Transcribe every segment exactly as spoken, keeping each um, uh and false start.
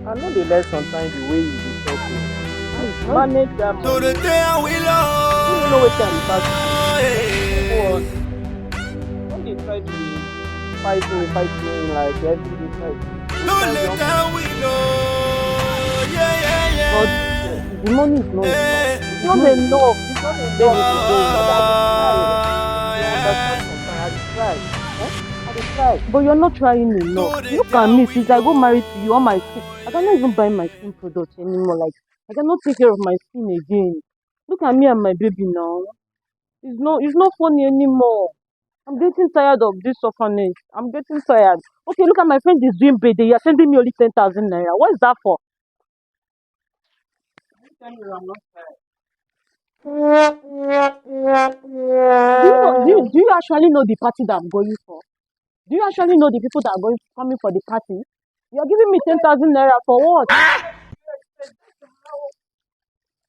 I no dey like sometimes the way you dey talk o. Manage that money. You no know wetin I dey pass through. Come on. Don't dey try to dey fight me, fight me like every day fight. But the money is not enough. It's not enough. It's not enough. You understand sometimes. I dey try. Eh? I dey try. But you're not trying enough. Look at me, since I go married to you, all my skin, I cannot even buy my skin products anymore. Like, I cannot take care of my skin again. Look at me and my baby now. It's not, it's not funny anymore. I'm getting tired of this orphanage. I'm getting tired. Okay, look at my friend is doing birthday. You're sending me only ten thousand naira. What is that for? Do you, know, do, you, do you actually know the party that I'm going for? Do you actually know the people that are going, coming for the party? You're giving me ten thousand naira for what?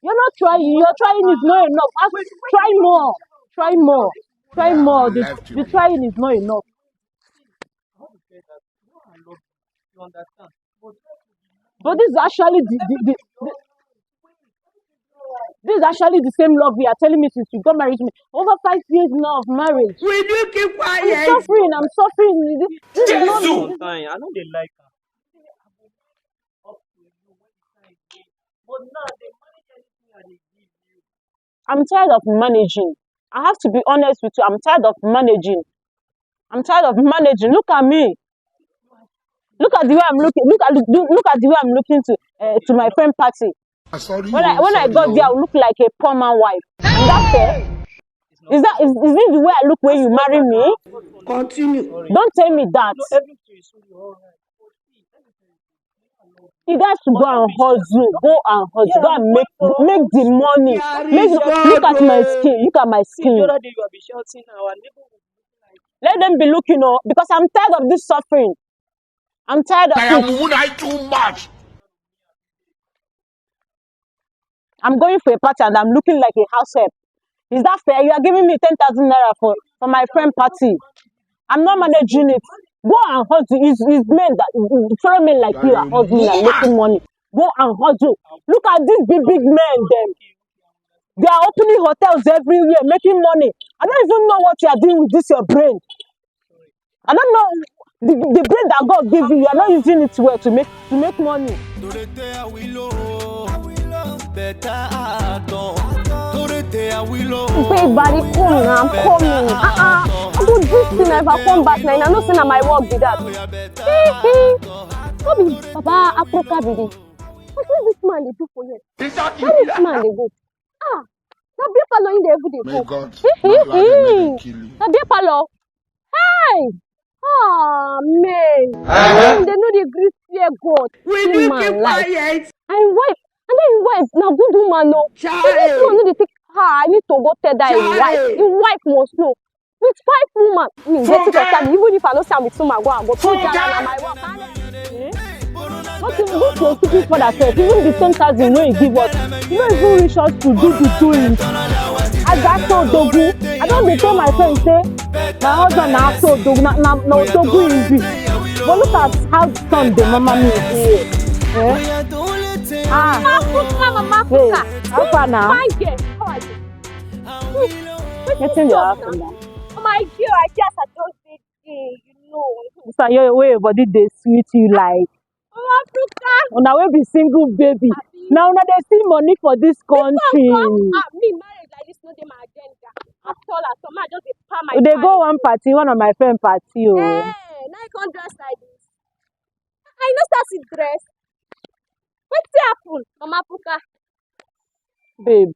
You're not trying. Your trying is not enough. Ask, try more. Try more. Try more. The, the trying is not enough. But this is actually the, the, the, the this is actually the same love you are telling me since you got married to me. Over five years now of marriage. Will you keep quiet? I'm suffering. I'm suffering. This, this is not Jesus. Sometimes I no dey like am. I'm tired of managing. I have to be honest with you. I'm tired of managing. I'm tired of managing. Look at me. Look at the way I'm looking. Look at look, look at the way I'm looking to uh, to my friend party. When I when I got there, I look like a poor man wife. Is that fair? Is that is, is it the way I look when you marry me? Continue. Don't tell me that. You guys should go and hustle, go and hustle, go and make make the money. Make the, look at my skin, look at my skin. Let them be looking, oh, because I'm tired of this suffering. I'm tired of it. Too much. I'm going for a party and I'm looking like a house help. Is that fair? You are giving me ten thousand naira for, for my friend party. I'm not managing it. Go and hustle. It's, it's men that, fellow men like you are hustling and making money. Go and hustle. Look at these big, big men, them. They are opening hotels everywhere, making money. I don't even know what you are doing with this your brain. I don't know the, the brain that God gave you. You are not using it well to make to make money. Babe, I dey come now. I'm coming. Uh-uh. I go this thing. If I come back now, I know say na my work be that. Eh, eh. No be Baba Africa be this. Wetin this man dey do for here? Where this man dey go? Ah, na beer parlor him dey even dey go. May God not allow them, make them kill you. Na beer parlor. Hey! Ah, man. Dem no dey gree fear God. Will you keep quiet? And him wife, and then him wife na good woman o. This woman no dey take, ah, I need to go tell that him wife. Him wife must know. With five woman, me get it for time. Even if I no say am with woman, go and go. Two jara na my work. Eh? What is good for keeping for that self? Even the ten thousand wey he give us, he no even reach us to do the doing. As that so dogu, I don dey tell my friend say my husband na so dogu, na na na dogu he be. But look at how son dey mama me here. Eh? Ah, Mama Kuka, Mama Kuka. How far now? Fine girl. How are you? Wetin dey happen now? Oh my girl, I just I just dey there, you know. This one, your way your body dey sweet you like. Oh, Africa. Una wey be single baby. Abi. Na una dey see money for this country. Ah, me marriage like this no dey my agenda. At all, at all. Man, I just dey palm my. We dey go one party, one of my friend party o. Eh, now you come dress like this. I no start to dress. Wetin happen, Mama Puka? Babe,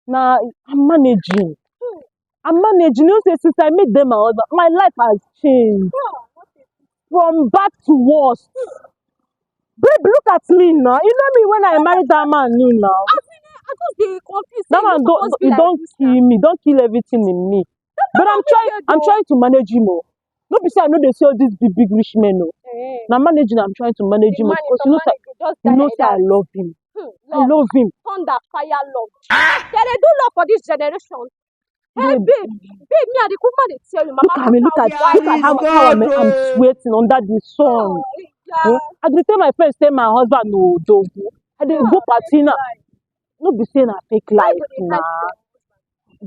na I'm managing. I'm managing. You know say since I meet them, my husband, my life has changed from bad to worse. Babe, look at me now. You know me when I married that man, you now. I just dey confused. That man don't, he don't kill me, don't kill everything in me. But I'm trying, I'm trying to manage him. Oh. No be say I no dey see all these big big rich men o. Eh. Na managing I'm trying to manage him because you know say you know say I love him. Hmm, I love him. Thunder fire love. They dey do love for this generation. Hey, babe, babe, me I dey come dey tell you, Mama. Look at me, look at look at how how I'm, I'm sweating under the sun. Eh, I dey tell my friends say my husband no joke. I dey go party now. No be say na fake life na.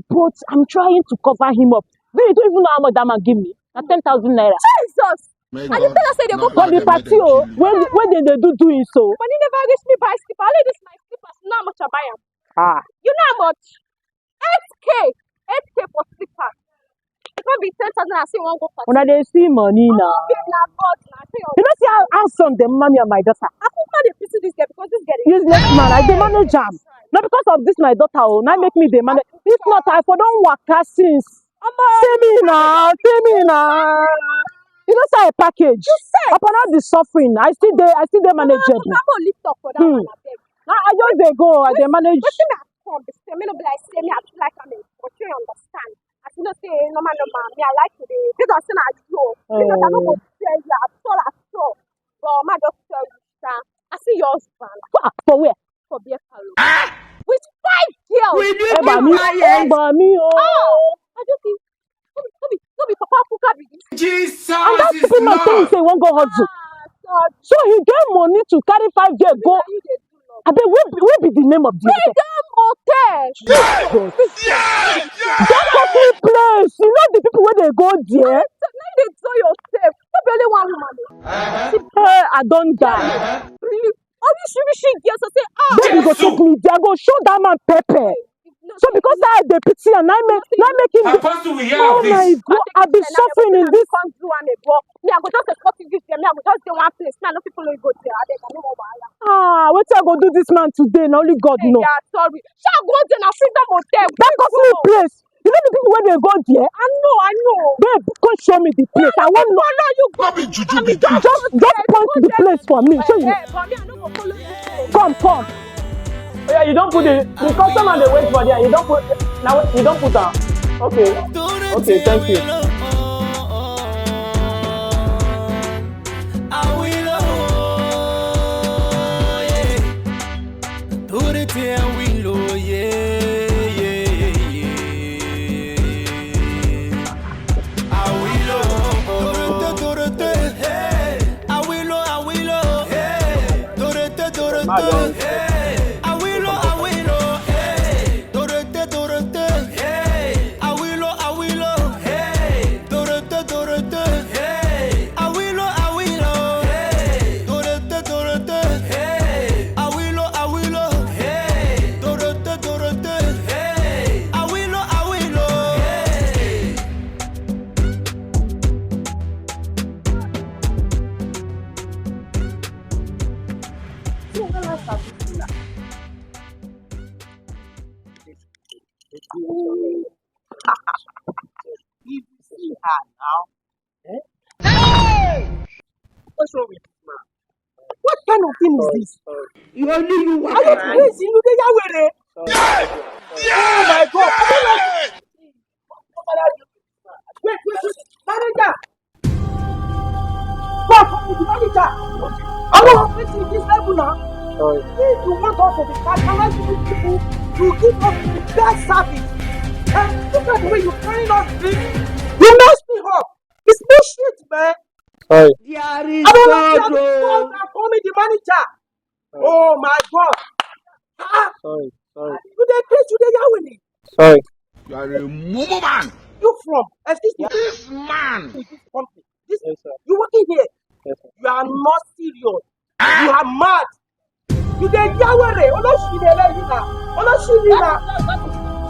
But I'm trying to cover him up. Then you don't even know how much that man give me. Na ten thousand naira. Jesus! And you tell us say they go for the party o, when when they dey do doing so. Money never reach me buy slipper. Only this my slippers. Now how much I buy am? Ah. You know how much? Eight K. Eight K for slipper. It no be ten thousand I say you wan go party. Una dey see money na. Babe, na God na. I say You know see how handsome the mommy and my daughter. I come come dey pity this girl because this girl dey Useless man, I dey manage am. Na because of this my daughter o, na make me dey manage. If not, I for don waka since. Omo, See me na, see me na. You know say I package. You said. Upon all the suffering, I still dey, I still dey manageable. Come on, lift up for that Hmm. one, abeg. Na I just dey go, I dey manage. Wetin I come be say, me no be like say me I too like am, but you understand. As you know say normal normal, me I like to dey. Based on say na you, you know say I no go tell you at all at all. But ma just tell you, sha. I see your husband. For, for where? For beer parlor. With five girls. Will you Ẹ gbà mí, ẹ gbà mí o. Ah, I just think no be no be no be papa Africa be this. Jesus And that is stupid man tell me Lord. say he wan go hustle. Ah, God. So he get money to carry five girls go. Wetin you dey do, Lord? Abeg, wey be, wey be the name of the Freedom Hotel. That fucking place. You know the people wey dey go there. Na you dey do yourself. No be only one woman o. Hey, I don die. Really? Oríṣiríṣi girls say, ah. Baby go take me there, I go show that man pepper. So because I dey pity am, na make, na make him. Apostle, we hear Oh of my this. God, I be suffering in this. Come do am abroad. Me, I go just escort you this girl. Me, I go just dey one place. Me, I no fit follow you go there. Abeg, I no wan wahala. Ah, wetin I go do this man today? Na only God Hey, know. Yeah, sorry. Shall go there na Freedom Hotel. That Go, costly go. place. You know the people wey dey go there? I know, I know. Babe, come show me the place. I wan know. Follow you go. No be juju be that. Just, just point the place for me. Show you. Eh, eh, but me, I no go follow you go. Come, come. Oh yeah, you don put the, the customer dey wait for there. You don put, now you don put am. Okay. Okay, thank you. Awilo, yeah. Dorothy Awilo, yeah, yeah, yeah. Awilo, Dorothy, Dorothy, hey. Awilo, Awilo, hey. Dorothy, Dorothy, hey. Awilo, Awilo, hey. Dorothy, Dorothy, hey. Awilo, Awilo, hey. Dorothy, Dorothy, hey. Awilo, Awilo, hey. Dorothy, Dorothy, hey. Awilo, Awilo, hey. Dorothy, Dorothy, hey. Awilo, Awilo, hey. If you see her now, eh? Hey! What's wrong with this man? What kind of thing is this? You only you Are you crazy? You dey yawere? Oh my God! Wait, wait, wait. Manager! Come, come with the manager. I don't want to this level now. Sorry. If you want us to be patronizing these people, you give us the best service. And look at the way you carrying us drink. You messed me up. It's bullshit, man. Sorry. There is I don't want to God, have oh. Call me the manager. Sorry. Oh my God. Ah, Sorry, sorry. You dey craze, you dey yawere. Sorry. You are a mumu man. You from? Excuse me. This man. With this company. This Yes, sir. You working here? Yes, sir. You are not serious. You are mad. You dey yawere. Olóṣì ni eléyìí na. Olóṣì ni na.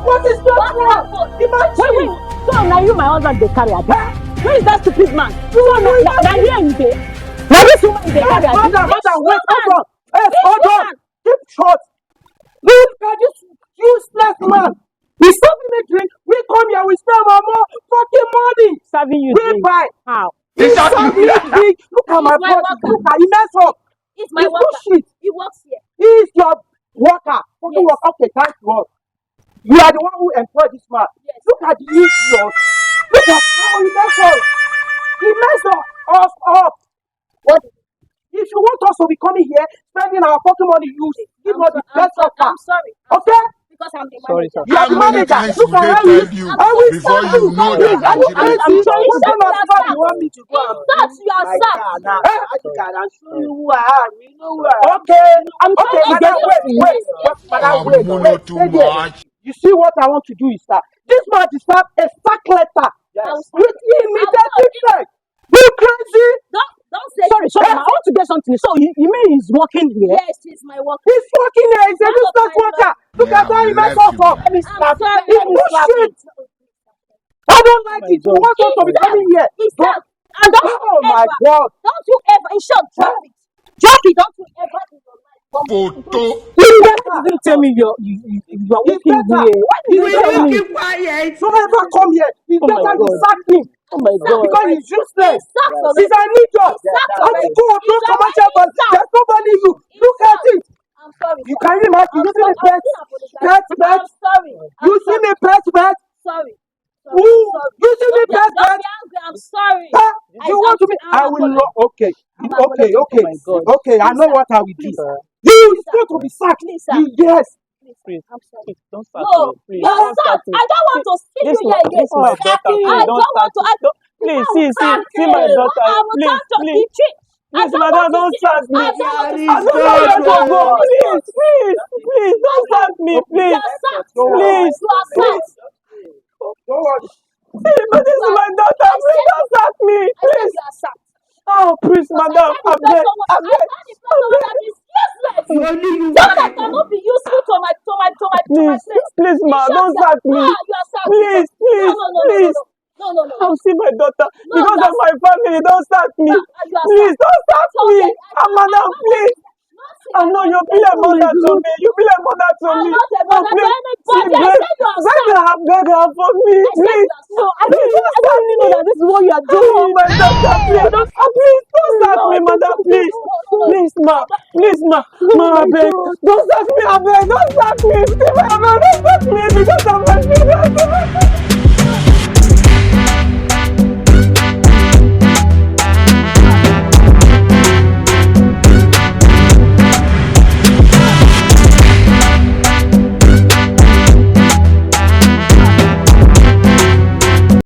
What is going on? Imagine. Wait, wait. So now you, my husband, dey carry, abi? Where is that stupid man? So na, na, na here you dey? Na this woman you dey carry, abi? Madam, madam, wait, hold on. Hey, hold on. Keep short. Look at this useless man. We serving me drink. We come here. We spend our more fucking money. Serving you We drink. Buy. How? We This is serving me drink. Look at my He's my body. Worker. Look at he mess up. He's my He worker. Bullshit. He works here. He is your worker. Fucking Yes. Worker. Okay, thank you all. You are the one who employed this man. Yes. Look at the idiot. Look at how he mess up. He mess up us up. What? If you want us to be coming here, spending our pocket money, you give I'm us so- the I'm best so- offer. I'm sorry. I'm Okay? sorry. Because I'm the Sorry, manager. Sir. You are the manager. Look at how you. I will before you know that Nigeria. I'm trying to. What kind of stuff you want me to go and do? That you are sacked. Eh? I think I can show you who I am. You know who I am. Okay. I'm okay, madam, wait, wait, wait, madam, wait, wait. Too much. You see, what I want to do is that this man deserve a sack letter. Yes. With immediate effect. You crazy? Don't don't say. Sorry, sorry, ma, I want to get something. So you, you mean he's working here? Yes, he's my worker. He's working here. He's a business worker. Look at how he makes up for. Let me slap him. Let me slap him. I don't like it. You want us to be coming here? He's not. And don't oh my God. Don't you ever, in short, drop it. Drop it. Don't you ever in your life. Photo. You never didn't tell me you're, you, you, you are working here. Why did you tell me? Keep quiet. Don't ever come here. It's better you sack him. Oh my God. Because he's useless. He's an idiot. How to go to commercial bus? There's nobody you. Look at it. I'm sorry. You can imagine using a pet, pet, pet. I'm sorry. Using a pet, pet. Sorry. Who? Using a pet, pet. I'm sorry. You want to be? I will not. Okay. Okay. Okay. Okay. I know what I will do. You is going to be sacked. Yes. Please, please, don't sack me. Please, don't sack me. I don't want to see you here again. This is my daughter. Please, don't sack me. Please, see, see, see my daughter. Please, please. Please, madam, don't sack me. I don't want to go. Please, please, please, don't sack me, please. Please, please. See, but this is my daughter. Please, don't sack me. Please. Oh, please, madam, abeg, abeg. Only you. That cannot be useful to my, to my, to my, to my friend. Please, please, ma, don't sack me. Please, please, please. No, no, no. I'll see my daughter. Because of my family, don't sack me. Please, don't sack me. Ah, madam, please. I know you be like mother to me. You be like mother to me. Please, beg her, beg her for me, please. No, I don't, I don't really know that this is what you are doing. Oh, my daughter, please. Don't, ah, please, don't sack me, madam, please. Please, ma. Please, ma. Ma, abeg. Don't sack me, abeg. Don't sack me. Please, ma, don't sack me because of my children.